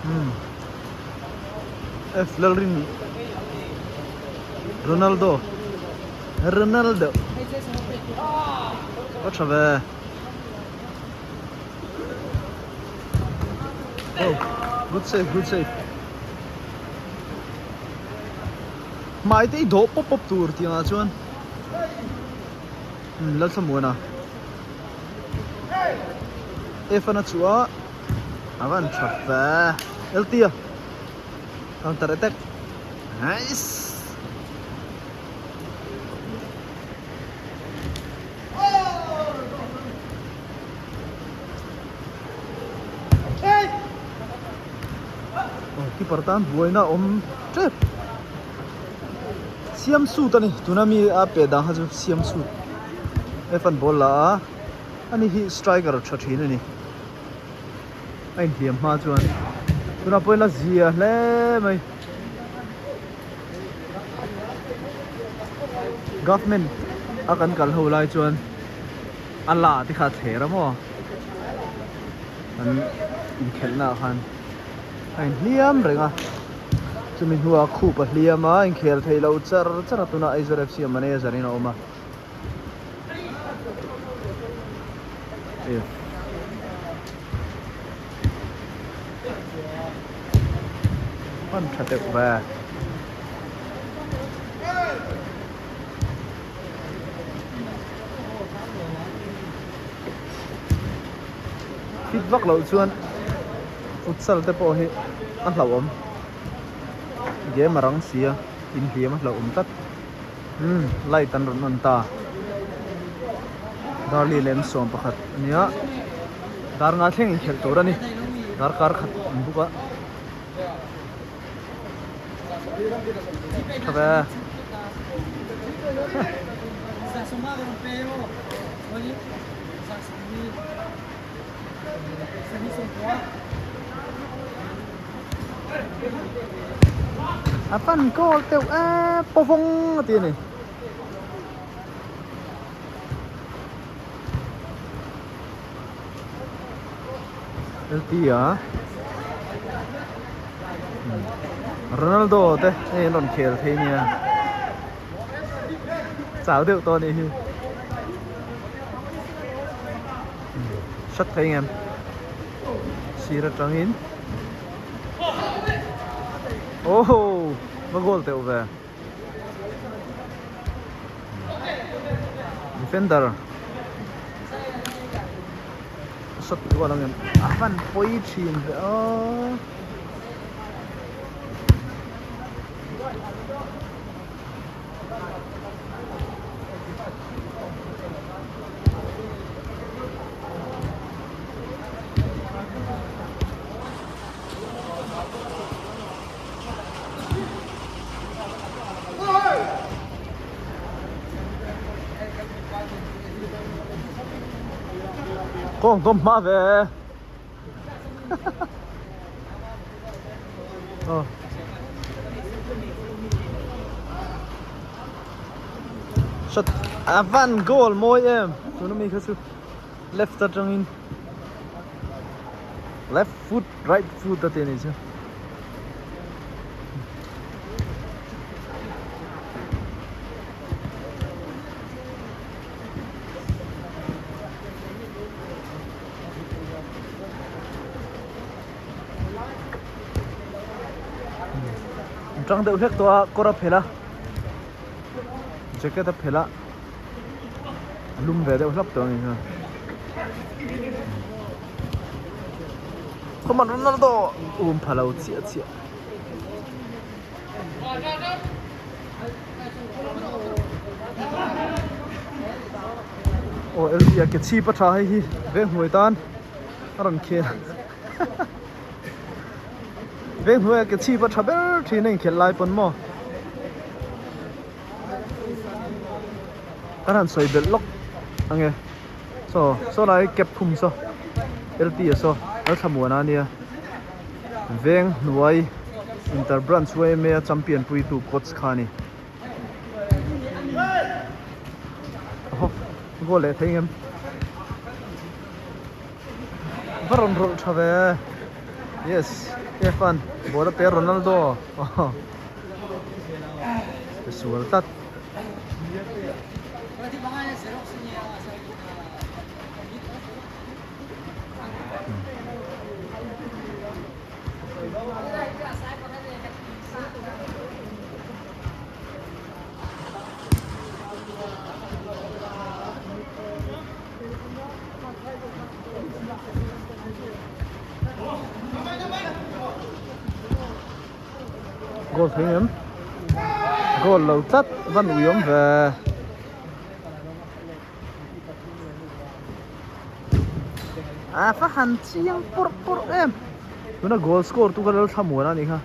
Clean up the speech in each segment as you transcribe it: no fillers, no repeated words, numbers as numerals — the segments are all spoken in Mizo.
Umm F Lalrin Ronaldo Ronaldo a tha ve oh good save good save hmai te i dawh pawp pawp tur tih angah chuan umm Lalthlamuana F an a chuh a. A van tha ve LT a counter attack nice oh keeper tan buaina a awm tep siam sut a ni tuna mi a pe dang kha chu siam sut F an ball la a ani hi striker tha thin a ni. A inhliam hma chuan tunah pawhin a zia hle mai. Government a kan kal ho lai chuan a la te kha a thler a maw an inkhelh naah khan a inhliam reng a chumi hnuah khup a hliam a inkhel theih loh char char a tunah Aizawl F C a manager in a awm a. Hman tha deuh ve. Fit vak loh chuan futsal te pawh hi a hlauhawm. Game a rang si a, inhliam a hlauhawm tlat. Umm light an rawn on ta darli lem 11 a nia dar nga thleng inkhelh tur a ni darkar khat an buk a tha ve A fan kawl deuh e pawvawng a ti a ni. LT a Ronaldo te hei an rawn khel thei nia chau deuh tawh a nih hi. Hrat thei ngem sir atangin oh va goal teuh ve defender shot kual ang em a van pawi thin ve aw. Kawng tawm hma ve Aw. Shot a van goal mawi em tuna mi kha chu left atangin left foot right foot a ti a ni chu. Tang deuh hlek tawh a kawr a phelh a jacket a phelh a a lum ve deuh hlap tawh a ni chuan come on Ronaldo um pha lo chiah chiah. Aw LD a ke chhip a tha hei hi veng hnuai tan a rawn khel veng hnuai a ke chhip a tha ber thin a inkhelh lai pawn maw kan han sawi belh lawk ange saw saw lai cap khum saw LT a saw Lalthlamuana ania veng hnuai inter branch yma a champion puitu coach kha a ni. Aw goal leh thei ngem va rawn rawlh tha ve. Yes F-a'n ball a pe Ronaldo Pe sual tlat. Goal thei em? Goal lo tlat van ui awm ve. A fa han chiang pawrh pawrh em. Tuna goal score tu kha Lalthlamuan a nih kha.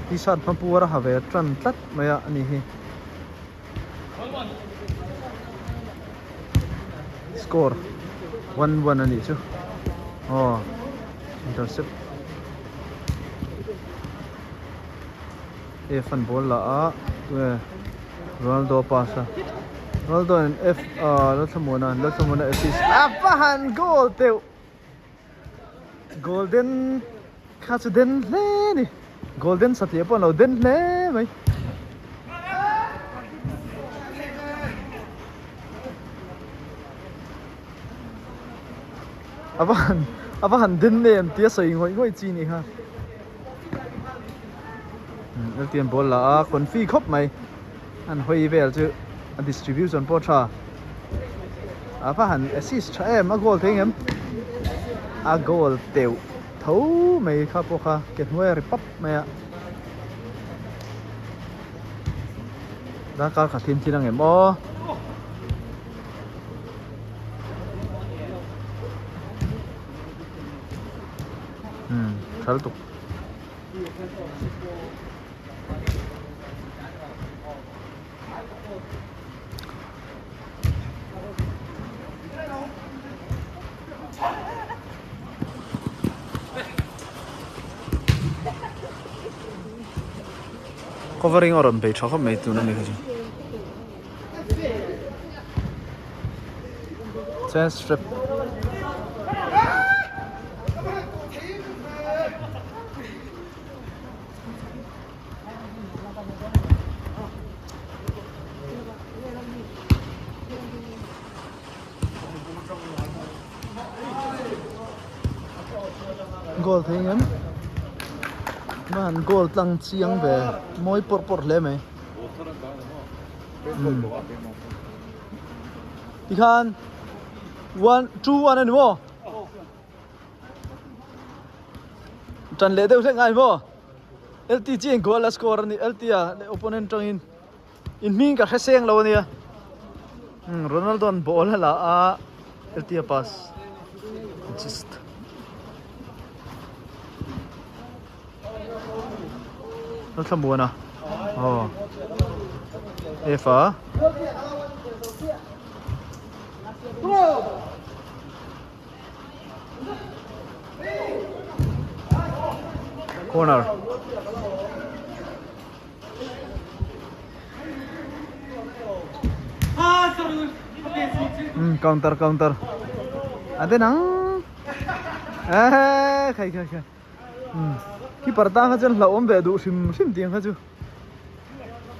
T-shirt hma puar a ha ve tan tlat mai a ani hi. Score 1-1 a nih chu. Aw intercept. F an ball la a tunge Ronaldo pass a Ronaldo in F ah Lalthlamuana Lalthlamuana assist a va han goal teuh golden kha chu den hle a ni golden satliah pawh an lo den hle mai. A va han a va han den em tia sawi ngawih ngawih chi ni kha. Ltian ball la a confi khawp mai an hawi vel chu a distribution pawh tha a va han assist tha em a goal thei ngem a goal teuh tho mai kha pawh kha ke hnuai a ri pap mai a darkar khat hin thil ang em aw. Hmm, thal tuk. Covering a rawn bei tha khawp mai tun a ni kha chu. Chest strap. Goal thei ngem man goal tlang chiang ve mawi pawrh pawrh hle mai. Tikhan 1 2 1 ani maw? Tan leh deuh hlek ngai maw? LT chi in goal a score ani LT a opponent tangin in hming ka hre seng lo ania. Ronaldo an ball a la a LT a pass. Just Nó thla muan à? Ờ. Ê phở. Corner. Ừ, counter counter. À thế nắng. Ê, khai khai khai. Keeper tan kha chuan hlauhawm ve duh hrim hrim tih ang kha chu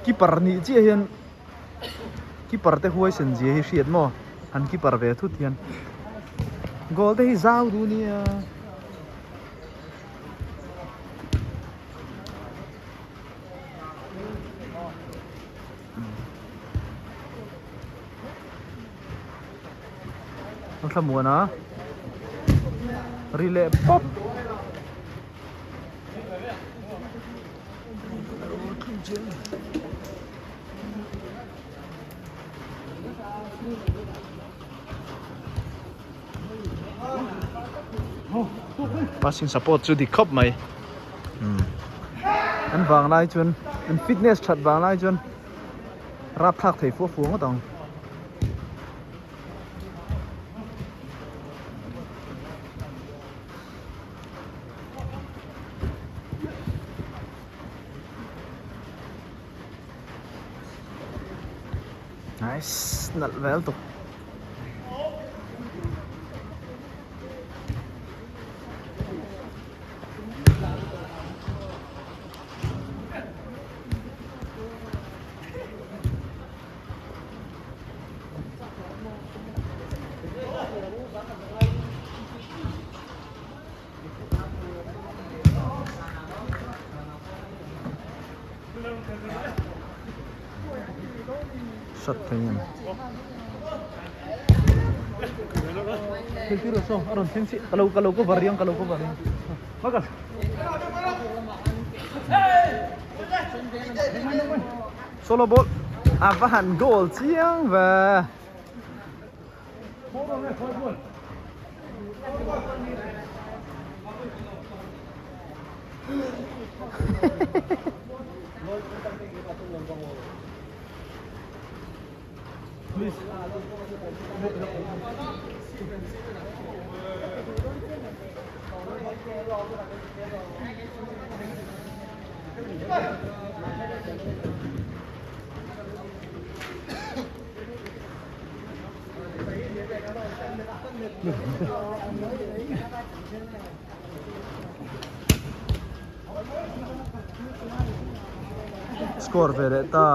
keeper nih chiah hian keeper te huai sen zia hi hriat maw han keeper ve thut hian goal te hi zau duh nia. A thlamuan a ri leh pawp. Passing support chu dik khawp mai an vang lai chuan an fitness that vang lai chuan rapthlak thei fua fua ngawt ang. Nice, nalh vel tuk. Shot thei em? Thil rawh saw a rawn thleng chiah ka lo ka lo cover riang ka lo cover riang Solo ball a va han goal chiang ve. Score ve leh ta.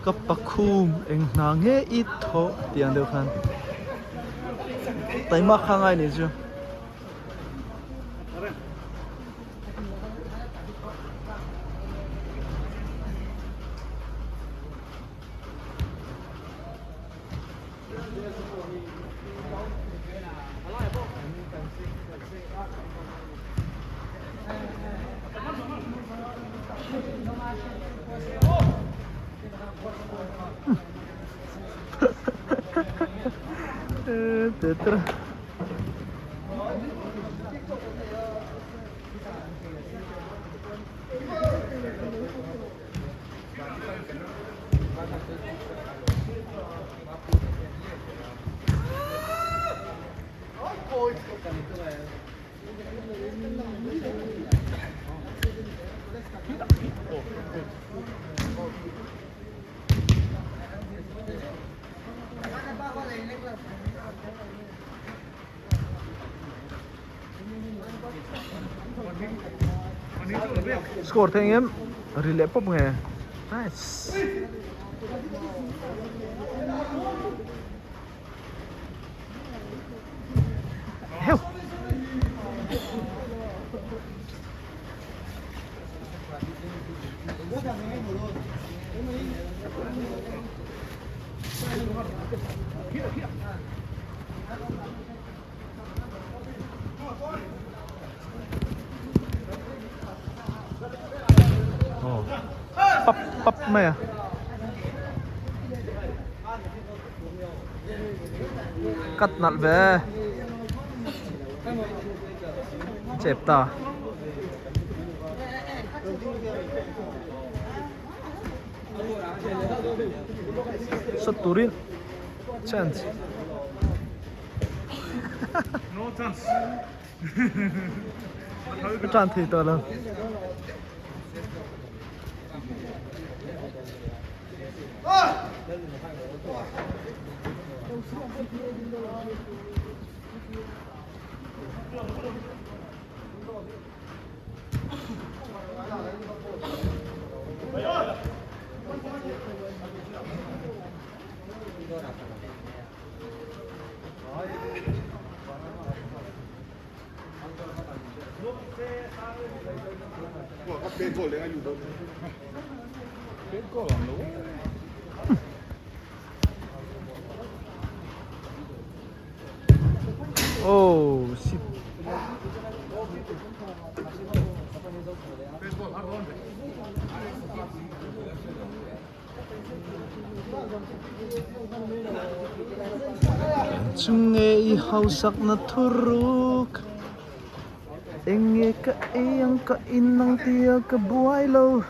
Ka pakhum eng hna nge i thawh tih ang deuh khan taima kha ngai ni chu. Score thei engem ri leh pawp nge nice. Heuh. Aw pap pap mai a. Cut nalh ve chep ta. Shot turin chance. No chance. Ka tan thei tawh lo. Oh shit. Chunge i hausakna thuruk enge ka ei ang ka in ang tia ka buai lo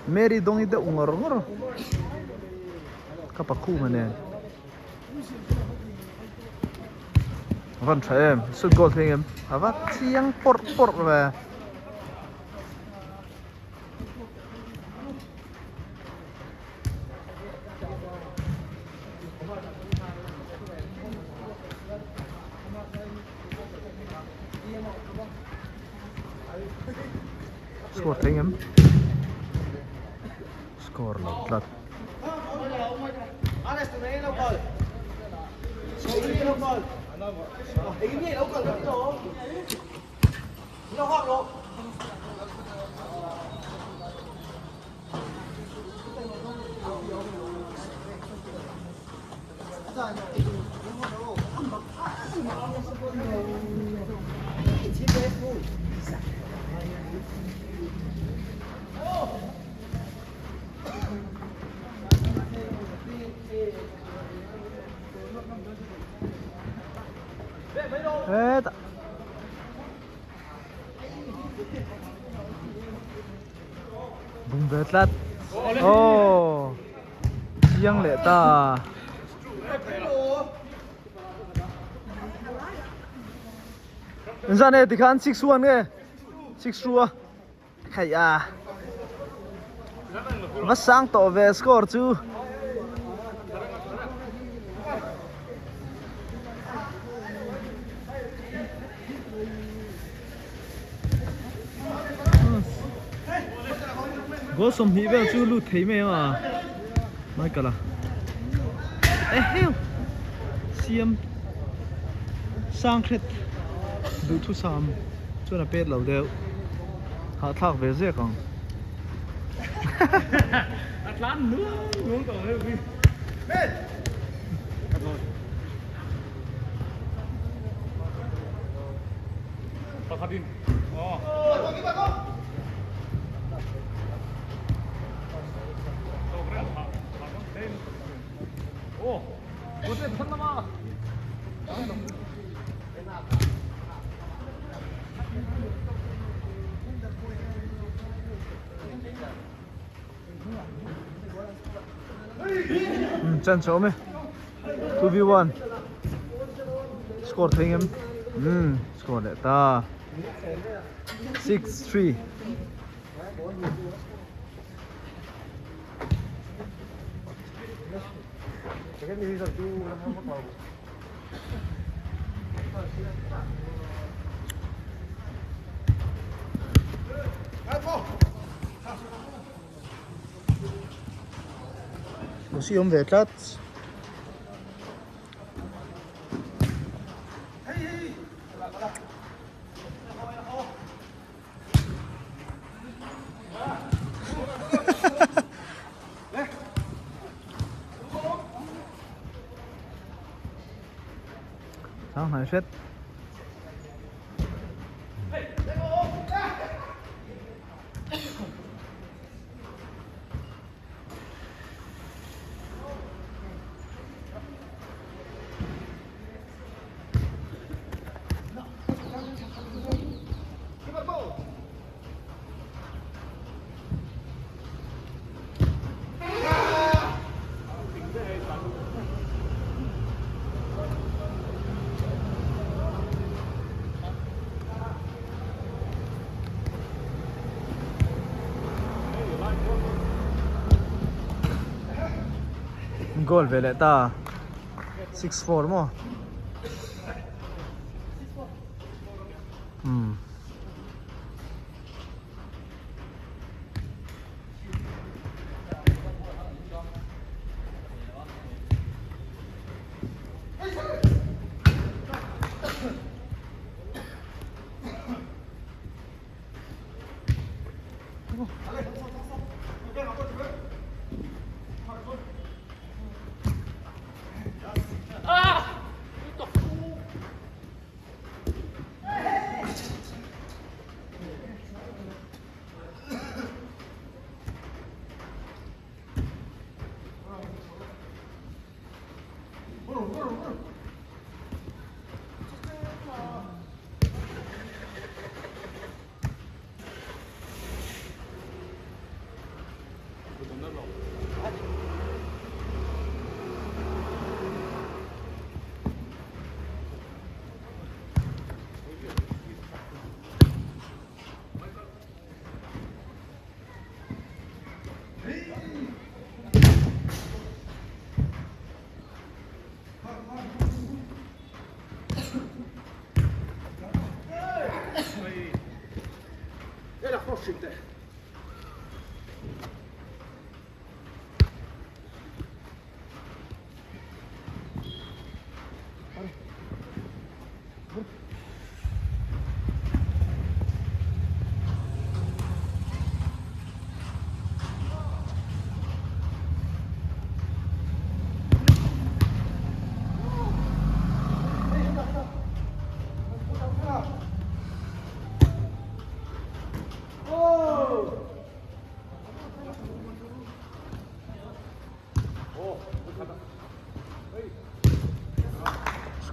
Mary dawngi deuh ngawr ngawr ka pakhum a nen a van tha em sut goal thei em a va chiang pawrh pawrh ve. Score thei ngem score lo tlat. Hetah. Bung ve tlat. Aw. Chiang leh ta. Zan e tikhan 6-1 nge 6-2 a. Hei a. Va sang tawh ve score chu. Goal 20 vel chu lut thei mai ang a Michael a eheu siam sang hret duhthusam chuan a pet lo deuh hahthlak ve zek ang. A tlan nuam nuam tawh ang hei. Pakhatin. Aw. Chance a awm e 2v1 score thei ngem umm score leh ta 6-3. Si awm ve tlat. Sang hnai hret. Goal ve leh ta 6-4 maw umm.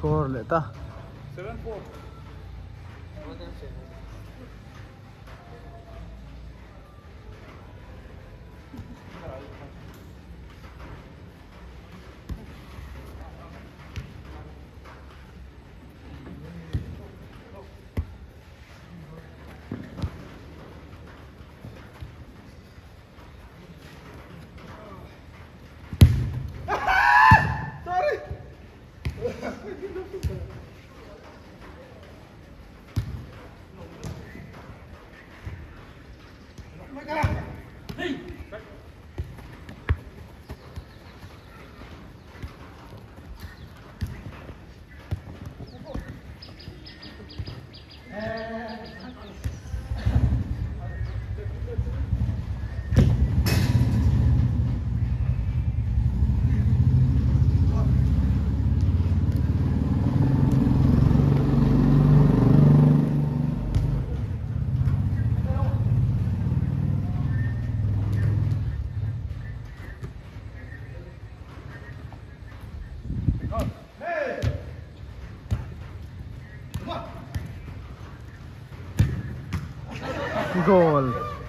score leh ta. Goal.